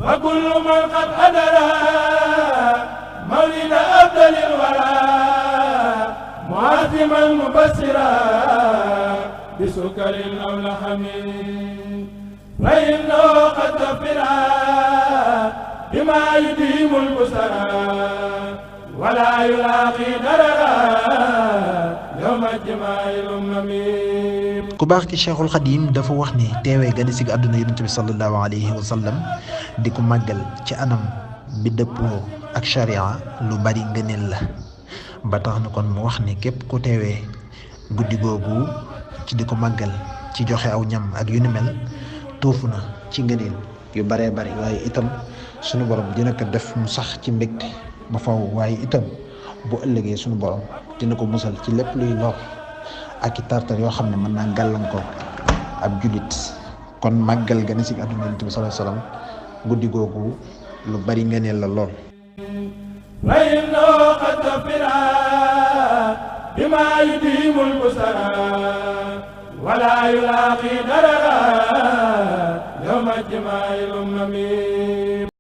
وكل من قد أدرى مولد أفضل الورى معظما مبصرا بسكر أو لحم فإنه قد غفرا بما يديم البصرى ولا يلاقي ضررا يوم الجماع الأمم. ku baax ki Cheikhul Khadim dafa wax ni teewee gane si àdduna yonent bi sallallahu alayhi wa sallam di ko màggal ci anam bi dëppoo ak sharia lu bari ngëneel la ba tax na kon mu wax ni képp ku teewee guddi googu ci di ko màggal ci joxe aw ñam ak yu ni mel tuufu na ci ngëneel yu baree bari waaye itam sunu borom dina ko def mu sax ci mbégte ba faw waaye itam bu ëllëgee sunu borom dina ko musal ci lépp luy lor ak i tartar yoo xam ne mën naa gàllankoor ab julit kon màggal gane si àdduna yonent bi sallallahu alayhi wasallam guddi googu lu bari ngëneel la lool. فإنه قد غفرا بما يديم البصرى ولا يلاقي ضررا يوم الجماع الأمم.